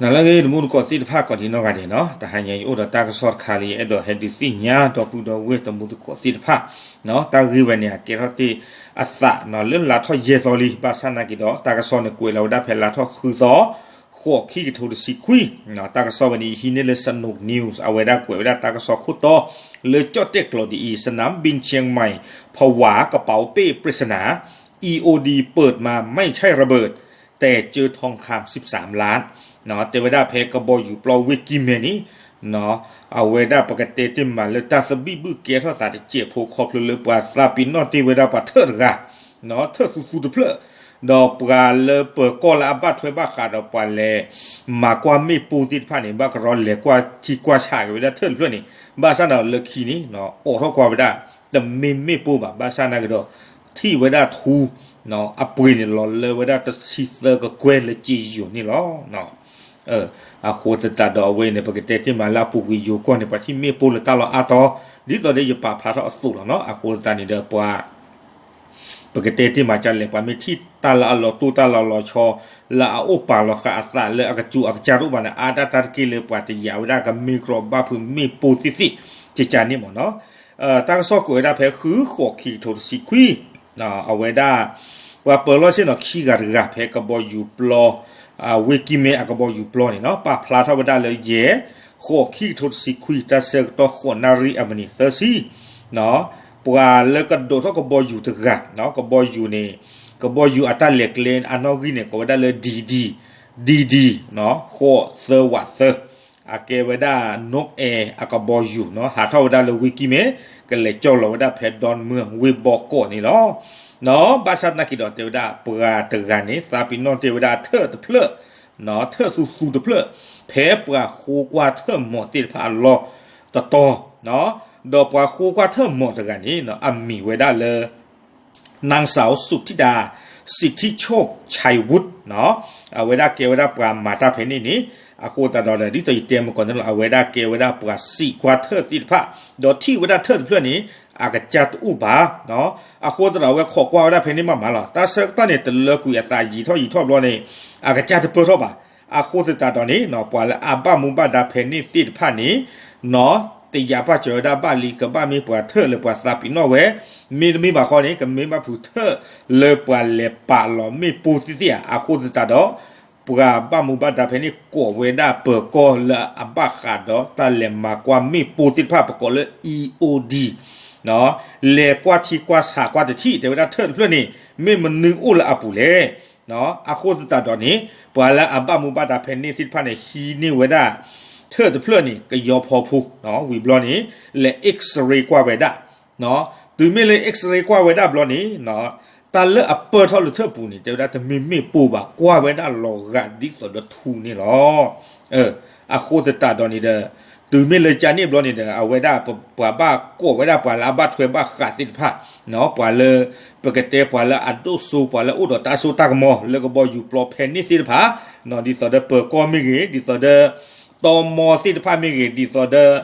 နလၢအဂ့ၤ တံၤသကိးသ့ၣ်တဖၣ် ကိးဒံနီၢ်ဂၤဒဲးနီၤ, တဟါညါအံၤအိၣ်ဒီးတၢ်ကစီၣ်တခါလၢယအဲၣ်ဒိးဟဲဒုးသ့ၣ်ညါ ဒီပုၢ်ဒီဝဲၢ်တံၤသကိးသ့ၣ်တဖၣ်နီၤ, တၢ်ဂ့ၢ်ဝဲန့ၣ် အကဲထီၣ်တ့ၢ်အသးနီၤ လၢလါထီၣ်ယဲၢ်သီလံ, ဘၣ်ဆၣ်နာ်က့ဒီး တၢ်ကစီၣ်န့ၣ်ကွဲးလီၤဝဲဒၣ်ဖဲလါထီၣ်ဃုသီ ဃိးခံကထိတဆံခွံ, တၢ်ကစီၣ်ဝဲန့ၣ် ယဟံးန့ၢ်လၢ Sanook News အဝဲဒၣ်ကွဲးဝဲဒၣ်တၢ်ကစီၣ်ခိၣ်တီ လၢကၠီၣ်တဲၣ်ကျိာ်ဒ်အံၤ, สนามบินเชียงใหม่ ผวา กระเป๋าเป้ปริศนา อี โอ ดี เปิดมาไม่ใช่ระเบิด แต่เจอทองคำสิบสามล้าน တဲဝဲဒၣ်ဖဲကဘီယူၤပျီဝ့ၢ်ကံၢ်မဲန့ၣ် အဝဲဒၣ်ပကတဲတ့ၢ်မးလၢတၢ်သဘံၣ်ဘုၣ်ကဲထီၣ်သးတစဲးဖိ ခီဖျိလၢပှၤသးပ့ၤနီၣ်တ့ၢ်ဝဲဒၣ်ပှၤထၢၣ်တဂၤ ထၢၣ်သူသူတဖျၢၣ်, ဒီးပှၤလၢပၢၤကီၢ်လၢအဘၣ်ထွဲဘၣ်ဃးဒီးပှၤလဲၤမၤကွၢ်မ့ၣ်ပိၢ်သ့ၣ်တဖၣ်န့ၣ် ဘၣ်ကရီလဲၤကွၢ်ထံကွၢ်ဆးက့ၤဝဲဒၣ်ထၢၣ်တဖျၢၣ်န့ၣ်, ဘၣ်ဆၣ်ဒီးလၢခံန့ၣ် အိးထီၣ်ကွၢ်ဝဲဒၣ် တမ့ၢ်မ့ၣ်ပိၢ်ဘၣ်, ဘၣ်ဆၣ်နာ်က့ဒီး ထံၣ်ဝဲဒၣ်ထူ အပှ့ၤန့ၣ်လီၤလၢဝဲဒၣ်တဆံသၢကကွဲၢ်လၢက့ယိၤန့ၣ်လီၤ. အဃိသတးဒီးအဝဲန့ၣ် ပကတဲတ့ၢ်မးလၢအပူၤကွံာ်ယိၤကီၢ်န့ၣ် ပှၤထံၣ်မ့ၣ်ပိၢ်လၢတၢ်လီၢ်အါတီၤ ဒ်သိးဒီးယပာ်ဖျါထီၣ်အသိးလီၤနီၤ. အဃိသတးန့ၣ်ဒီးပှၤ ပကတဲတ့ၢ်မးကလဲၣ် ပှၤမ့ၢ်ထံၣ်တၢ်လၢအလီၤတိၢ်တၢ်လီၤလီၤဆီ လၢအအိၣ်ပာ်လီၤဃာ်အသးလၢအကစူၤအကစၢ်တအိၣ်ဘၣ်န့ၣ် အါဒၣ်တၢ်တက့ၢ်လၢပှၤတယာ်ဝဲဒၣ်ကမ့ၢ်ကြီဘၣ်ဖုးမ့ၣ်ပိၢ်သ့ၣ်သ့ၣ် ကကန့ၣ်မ့ၢ်နီၤ. တၢ်ကစီၣ်ကွဲးဝဲဒၣ်ဖဲဃုဃိးခံကထိတဆံခွံ အဝဲဒၣ် ပှၤပၢၤလီၢ်ဆ့ၣ်နီၤခံဂၤတဂၤဖဲကဘီယူၤပျီ ဝ့ၢ်ကံၢ်မဲအကဘီယူၤပျီန့ၣ်နီၤ ပာ်ဖျါထီၣ်ဝဲဒၣ်လၢယဲၢ် ဃိးခံကထိတဆံခွံ တၢ်ဆၢကတီၢ်ဃိးနၣ်ရံၣ်အမံးနံးသၢဆံ ပှၤလၢကဒိးထီၣ်ကဘီယူၤတဂၤ ကဘီယူၤန့ၣ် ကဘီယူၤအတၢ်လဲၤကျဲအနီၣ်ဂံၢ်န့ၣ် ကိးဝဲဒၣ်လၢ DD DD ဃိးသၢဝးသၢ အကဲဝဲဒၣ် Nok Air အကဘီယူၤနီၤ ဟးထီၣ်ဝဲဒၣ်လၢဝ့ၢ်ကံၢ်မဲ ကလဲၤကၠီၣ်လီၤဝဲဒၣ်ဖဲ ဒိၣ်မၢၢ် ဝ့ၢ်ဘီကီးန့ၣ်လီၤ. ဘၣ်ဆၣ်သနာ်က့ဒီးတဲဝဲဒၣ်ပှၤတဂၤန့ၣ် သးပ့ၤနီၣ်တ့ၢ်ဝဲဒၣ်ထၢၣ်တဖျၢၣ် ထၢၣ်သူသူတဖျၢၣ် ဖဲပှၤဃိကွၢ်ထၢၣ်မီၤသ့ၣ်တဖၣ်အလီၢ်တတီၤ ဒီးပှၤဃိကွၢ်ထၢၣ်မီၤတဂၤန့ၣ် အမံၤဝဲဒၣ်လၢ นางสาวสุธิดา สิทธิโชคชัยวุฒิ အဝဲဒၣ်ကဲဝဲဒၣ်ပှၤမၤတၢ်ဖဲန့ၣ်န့ၣ် အဃိသတးဒီး ဒ်သိးယတဲမုၢ်ကီၢ်န့ၣ်လီၤ အဝဲဒၣ်ကဲဝဲဒၣ်ပှၤစံးကွၢ်ထၢၣ်သ့ၣ်တဖၣ် ဒီးထံၣ်ဝဲဒၣ်ထၢၣ်တဖျၢၣ်န့ၣ် အကစၢ်တအိၣ်ဘၣ် အဃိသတးဒီးအဝဲခိးကွၢ်ဝဲဒၣ်ဖဲန့ၣ်မးမးလီၤ. တၢ်ဆၢကတီၢ်န့ၣ် တလၢကွံာ်အသးယံာ်ထီၣ်ယံာ်ထီၣ်ဘျီန့ၣ် အကစၢ်တပၢၢ်ထီၣ်ဘၣ်. အဃိသတးဒီးန့ၣ် ပှၤလၢအဘၣ်မူဘၣ်ဒါဖဲန့ၣ်သ့ၣ်တဖၣ်န့ၣ် တယာ်ပာ်စၢၤဝဲဒၣ်ဘၣ်လံ ကဘၣ်မ့ၢ်ပှၤထၢၣ်လၢပှၤသးပ့ၤနီၣ်ဝဲ မ့တမ့ၢ်ဘၣ်ဃီန့ၣ် ကမ့ၢ်ဘၣ်ဖုးထၢၣ်လၢပှၤလဲၤပာ်လီၤမ့ၣ်ပိၢ်သ့ၣ်သ့ၣ်ဧါ. အဃိသတးဒီး ပှၤဘၣ်မူဘၣ်ဒါဖဲန့ၣ်ကိးဝဲဒၣ်ပၢၤကီၢ်လၢအဘၣ်ဃးဒီးတၢ်လဲၤမၤကွၢ်မ့ၣ်ပိၢ်သ့ၣ်တဖၣ် ပကိးလၢ E O D လဲၤကွၢ်ထံကွၢ်ဆးကွၢ်တထံၣ် တဲဝဲဒၣ်ထၢၣ်တဖျၢၣ်န့ၣ် မ့ၢ်မနုၤအိၣ်လၢအပူၤလဲၣ်. အဃိသတးဒီးန့ၣ် ပှၤလၢအဘၣ်မူဘၣ်ဒါဖဲန့ၣ်သ့ၣ်တဖၣ်န့ၣ် ဟံးန့ၢ်ဝဲဒၣ် ထၢၣ်တဖျၢၣ်န့ၣ် ကယီဖီဖိ ဝံၤဘျီန့ၣ် လဲၤ X-ray ကွၢ်ဝဲဒၣ် တုၤမ့ၢ်လၢ X-ray ကွၢ်ဝဲဒၣ်ဘျီန့ၣ် တၢ်လၢအပၢၢ်ထီၣ်လၢထၢၣ်ပူၤန့ၣ် တဲဝဲဒၣ်တမ့ၢ်မ့ၣ်ပိၢ်ဘၣ် ကွၢ်ဝဲဒၣ်လီၤဂာ်ဒ်သိးဒီးထူန့ၣ်လီၤ. အဃိသတးဒီးန့ၣ်ဒီး တုၤမ့ၢ်လၢကန့ၣ်ဘျီန့ၣ်ဒီး အဝဲဒၣ်ပှၤဘၣ်ကိးဝဲဒၣ်ပှၤလၢအဘၣ်ထွဲဘၣ်ဃးသ့ၣ်တဖၣ် ပှၤလၢ ပကတဲပှၤလၢအဒိၣ်စိ ပှၤလၢအိၣ်ဒီးတၢ်စိတၢ်ကမီၤလၢကဘီယူၤပျီဖဲန့ၣ်သ့ၣ်တဖၣ် ဒ်သိးဒီးပၢၤကီၢ်မ့ၢ်ဂ့ၤ ဒ်သိးဒီး တီမီသ့ၣ်တဖၣ်မ့ၢ်ဂ့ၤ ဒ်သိးဒီး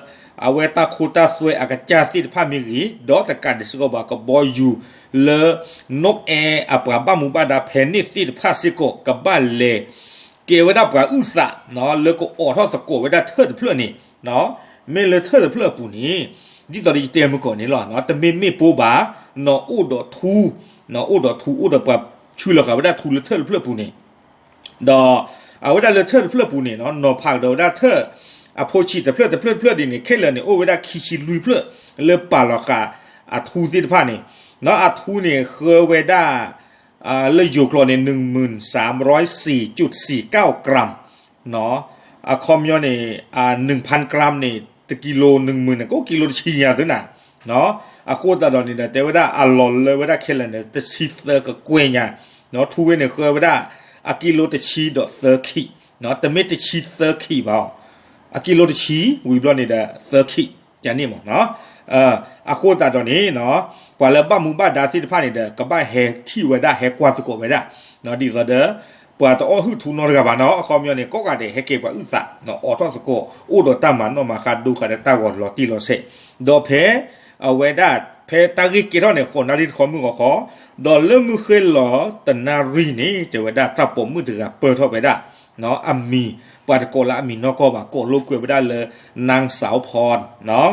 အဝဲတၢ်ခိတၢ်သွဲအကစၢ်သ့ၣ်တဖၣ်မ့ၢ်ဂ့ၤ ဒီးတကးဒံးစ့ၢ်ကီးဘၣ်ကဘီယူၤလၢ Nok Air အပှၤဘၣ်မူဘၣ်ဒါဖဲန့ၣ်သ့ၣ်တဖၣ်စ့ၢ်ကီး ကဘၣ်လဲၤကဲဝဲဒၣ်ပှၤအုၣ်သး လၢကအိးထီၣ်သကိးဝဲဒၣ်ထၢၣ်တဖျၢၣ်န့ၣ် မ့ၢ်လၢထၢၣ်တဖျၢၣ်အပူၤန့ၣ် ဒ်သိးဒီးယတဲမုၢ်ကီၢ်န့ၣ်လီၤ တမ့ၢ်မ့ၣ်ပိၢ်ဘၣ် နီၢ်အိၣ်ဒီးထူ နီၢ်အိၣ်ဒီးထူ အိၣ်ဒီးပှၤဆူးလီၤဃာ်ဝဲဒၣ်ထူလၢထၢၣ်တဖျၢၣ်အပူၤန့ၣ် ဒီးအဝဲဒၣ်လၢထၢၣ်တဖျၢၣ်အပူၤန့ၣ် နီၢ်ဖးကဒီးဝဲဒၣ်ထၢၣ် အဖိဆံးတဖျၢၣ်တဖျၢၣ်တဖျၢၣ်ဒ်န့ၣ် ခဲလၢာ်န့ၣ် အိၣ်ဝဲဒၣ်ခံဆံလွံၢ်ဖျၢၣ် လၢပာ်လီၤဃာ်အထူသ့ၣ်တဖၣ်န့ၣ် အထူန့ၣ်ဃၢဝဲဒၣ် လၢယိၤကျိာ်န့ၣ် หนึ่งหมื่นสามร้อยสี่จุดสี่เก้า กรัม အခီပညီန့ၣ် หนึ่งพัน กรัม န့ၣ် တစ်ကီလို หนึ่งหมื่น န့ၣ် ကအိၣ်ကီလိုတဆံညါသုနၤ အဃိသတးဒီးန့ၣ်ဒီး တဲဝဲဒၣ်အလီၢ်လၢဝဲဒၣ်ခဲလၢာ်န့ၣ် တဆံသၢကကွဲၢ်ညါ ထူဝဲန့ၣ်ဃၢဝဲဒၣ် အကီလိုတဆံဒီးသၢခံ တမ့ၢ်တဆံသၢခံဘၣ် အကီလိုတဆံ ဝံၤဘျီန့ၣ်ဒီး သၢခံ ကန့ၣ်မ့ၢ် အဃိသတးဒီးန့ၣ် ပှၤလၢဘၣ်မူဘၣ်ဒါသ့ၣ်တဖၣ်န့ၣ်ဒီး ကဘၣ်ဟဲထံၣ်ဝဲဒၣ် ဟဲကွၢ်သကိးဝဲဒၣ် ဒ်သိးဒီး ပှၤတအီၣ်ဟုၣ်ထူနီတဂၤဘၣ်နီၤ အခီပညီန့ၣ် ကိးဂၤဒဲး ဟဲက့ၤပှၤအုၣ်သး အိးထီၣ်သကိး အိၣ်ဒီးတၢ်မၤနီၣ်မၤဃါဒိဃာ်ဒီးတၢ်ဂီၤလီၤတံၢ်လီၤဆဲး ဒီးဖဲ အဝဲဒၣ် ဖဲတၢ်ဂ့ၢ်ကဲထီၣ်န့ၣ် ဃိးနၣ်ရံၣ်တခီမုၢ်ဂီၤခီ ဒီးလၢမုၢ်ဃ့ၢ်လီၤတနၣ်ရံၣ်န့ၣ် တဲဝဲဒၣ်တၢ်ပိာ်မုၣ်တဂၤပၢၢ်ထီၣ်ဝဲဒၣ် အမံၤ ပှၤတကိးလၢအမံၤနီၢ်ကီၢ်ဘၣ် ကိးလိာ်ကွဲဝဲဒၣ်လၢ နၢ်စၢဖီ အသး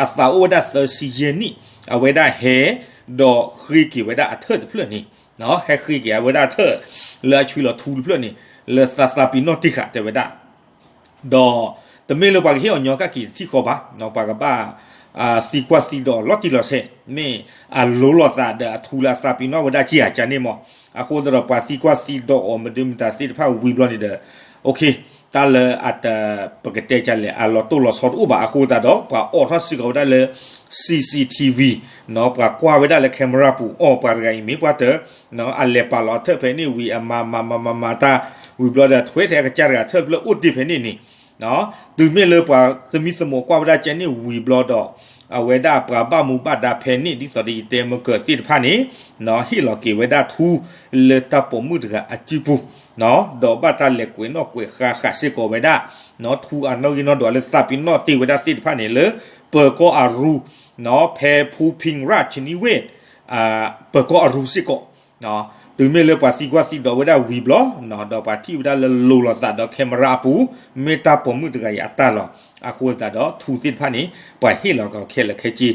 အိၣ်ဝဲဒၣ်သၢဆံယဲၢ်နံၣ် အဝဲဒၣ်ဟဲ ဒီးဃ့က့ၤဝဲဒၣ်အထၢၣ်တဖျၢၣ်န့ၣ်, ဟဲဃ့က့ၤဝဲဒၣ်အထၢၣ် လၢအဆွံလီၤထူတဖျၢၣ်န့ၣ် လၢသးသးပ့ၤနီၣ်တ့ၢ်ဃာ်တဲဝဲဒၣ် ဒီးတမ့ၢ်လၢပှၤကဟ့ၣ်အီၤညီကၣ်က့ၤတထံၣ်ဃီဘၣ်, ပှၤကဘၣ် သံကွၢ်သံဒိးအီၤလီၤတံၢ်လီၤဆဲး, မ့ၢ်အလိၤလိာ်သးဒီးအထူလၢအသးပ့ၤနီၣ်ဝဲဒၣ်ကၢ်ဧါကၢ်န့ၣ်မး. အဃိသတးဒီးပှၤသံကွၢ်သံဒိးအီၤမနုၤမတၤသ့ၣ်တဖၣ်ဝံၤဘျီန့ၣ်ဒီး တၢ်လၢအတ ပကတဲကလဲၣ် အလီၤတိၢ်လီၤဆီတအိၣ်ဘၣ်. အဃိသတးဒီး ပှၤအိးထီၣ်စ့ၢ်ကီးဝဲဒၣ်လၢ CCTV ပှၤကွၢ်ဝဲဒၣ်လၢ camera ပူၤ အီၤပှၤတဂၤအံၤမ့ၢ်ပှၤတ အလဲၤပာ်လီၤအထၢၣ်ဖဲန့ၣ်ဝံၤ အမၤမၤမၤမၤမၤတၢ်ဝံၤဘျီဒီး ထွဲထဲအကစၢ်တဂၤထၢၣ်တဖျၢၣ်အိၣ်တ့ၢ်ဖဲန့ၣ်န့ၣ်, တုၤမ့ၢ်လၢပှၤသမံသမိးကွၢ်ဝဲဒၣ်ကၢ်န့ၣ်ဝံၤဘျီဒီး အဝဲဒၣ်ပှၤဘၣ်မူဘၣ်ဒါဖဲန့ၣ် ဒ်သိးဒီးယတဲမကၢၤသ့ၣ်တဖၣ်န့ၣ် ဟ့ၣ်လီၤက့ၤဝဲဒၣ်ထူလၢတၢ်ပိာ်မုၣ်တဂၤအစုပူၤ, ဒီးဘၣ်တၢ်လဲၤကွဲးနီၣ်ကွဲးဃါဃးစ့ၢ်ကီးဝဲဒၣ် ထူအနီၣ်ဂံၢ်နီၣ်ဒွးလၢသးပ့ၤနီၣ်တ့ၢ်ဝဲဒၣ်သ့ၣ်တဖၣ်န့ၣ်လၢ ပၢၤကီၢ်အရူ ဖဲဖူဖံရၣ်ချံနံဝ့ၣ် ပၢၤကီၢ်အရူစ့ၢ်ကီး, တုၤမ့ၢ်လၢပှၤသံကွၢ်သံဒိးဝဲဒၣ်ဝံၤဘျီ ဒီးပှၤထံၣ်ဝဲဒၣ်လၢလိၤလိာ်သးဒီး camera အပူၤ မ့ၢ်တၢ်ပိာ်မုၣ်တဂၤအံၤအတၢ်လီၤ. အဃိသတးဒီးထူသ့ၣ်တဖၣ်န့ၣ် ပှၤဟ့ၣ်လီၤက့ၤခဲလၢာ်ခဲဆ့, ဒီးလၢခံဘျီ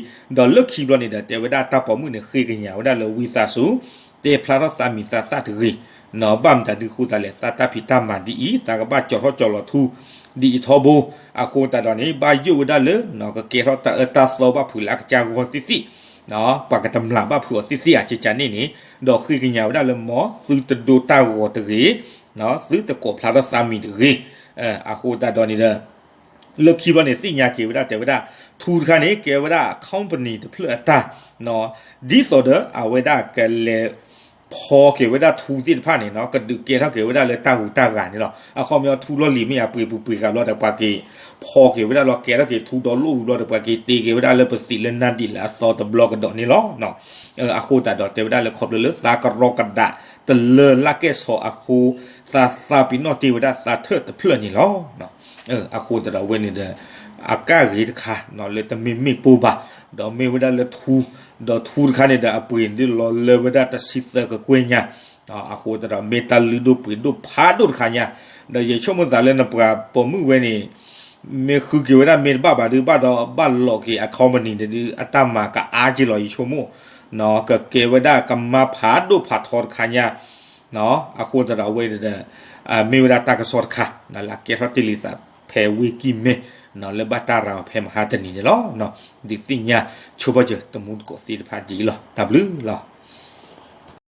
န့ၣ်ဒီး တဲဝဲဒၣ်တၢ်ပိာ်မုၣ်န့ၣ် ဃ့ကညးဝဲဒၣ်လၢဝံသးစူၤ တဲဖျါထီၣ်သးမံၤသးသၣ်တဂ့ၤ, ဘၣ်မတၤဒုးဃိသးလဲၣ် သးတၢ်ဖံးတၢ်မၤဒ်အံၤ သးကဘၣ်ကၠီထီၣ်ကၠီလီၤထူ ဒ်အံၤထီဘိ, အဃိသတးဒီးန့ၣ် ဘၣ်ယိၣ်ဝဲဒၣ်လၢ ကကဲထီၣ်တၢ်အၢတၢ်သီဘၣ်ဖုးလၢအကစၢ်ဂီၢ်သ့ၣ်သ့ၣ်, ပှၤကတမျၢ်ဘၣ်ဖုးအီၤသ့ၣ်သ့ၣ်ဧါကကန့ၣ်န့ၣ်, ဒီးဃ့ကညးဝဲဒၣ်လၢ မ်သုတဒိတၢ်ဂီၤတဂ့ၤ, သုတကိးဖျါထီၣ်သးမံၤတဂ့ၤ, အဃိသတးဒီးန့ၣ်ဒီး လၢခံဘျီန့ၣ် သ့ၣ်ညါက့ၤဝဲဒၣ်တဲဝဲဒၣ် ထူတခါန့ၣ် ကဲဝဲဒၣ် company တဖျၢၣ်အတၢ်, ဒ်သိးဒီးအဝဲဒၣ်ကလဲၤ ဖီက့ၤဝဲဒၣ်ထူသ့ၣ်တဖၣ်န့ၣ် ကဒုးကဲထီၣ်က့ၤဝဲဒၣ်လၢတၢ်ဟူးတၢ်ဂဲၤန့ၣ်လီၤ. အခီပညီထူလီၢ်လံၤမ့ၢ်အပှ့ၤပူၤပှ့ၤဃာ်ဘျီဒီး ပှၤက့ၤဖီက့ၤဝဲဒၣ်လီၤ ကဲထီၣ်က့ၤထူဒီလိၣ်ဝံၤဘျီဒီး ပှၤက့ၤတ့က့ၤဝဲဒၣ်လၢပသံးလၢနါဒံးလၢအသီတဘျီကဒီးန့ၣ်လီၤ. အဃိသတးဒီးတဲဝဲဒၣ်လၢခီဖျိလၢသးကရီကဒးတလၢလၢ်ကဲၣ်ဆိးအဃိ သးသးပ့ၤနီၣ်တ့ၢ်ဝဲဒၣ်သးထၢၣ်တဖျၢၣ်န့ၣ်လီၤ. အဃိသတးဒီးအဝဲန့ၣ်ဒီး အကၣ်ဂ့ၤတခါ လၢတမ့မ့ၢ်ပိၢ်ဘၣ်, ဒီးမ့ၢ်ဝဲဒၣ်လၢထူ, ဒီးထူတခါန့ၣ်ဒီးအပှ့ၤဒ်လီၤလၢဝဲဒၣ်တဆံသၢကကွဲၢ်ညါ, အဃိသတးဒီးမ့ၢ်တၢ်လုၢ်ဒိၣ်ပှ့ၤဒိၣ်ဖးဒိၣ်တခါညါ, ဒီးယဆိကမိၣ်သးလၢနပှၤပိာ်မုၣ်ဝဲန့ၣ် မ့ၢ်ဃုက့ၤဝဲဒၣ်မ့ၢ်တဘၣ်ဘၣ်ဒုးဘၣ်ဒီးဘၣ်လီၤက့ၤအ company တဒုး အတၢ်မၤကအါက့လီၤ ယဆိကမိၣ်, ကကဲဝဲဒၣ်ကမါဖးဒိၣ်ဖးထီတခါညါ အဃိသတးဒီးအဝဲဒီး မ့ၢ်ဝဲဒၣ်တၢ်ကစီၣ်တခါ လၢအကဲထီၣ်တ့ၢ်လံသးဖဲဝ့ၢ်ကံၢ်မဲ လၢဘၣ်တၢ်ရၤအီၤဖဲမဟါတနံၤန့ၣ်လီၤ. ဒုးသ့ၣ်ညါဆိပာ်စၢၤတမူတကိးသ့ၣ်တဖၣ်ဒ်အံၤလီၤ. တၢ်ဘျုးလီၤ.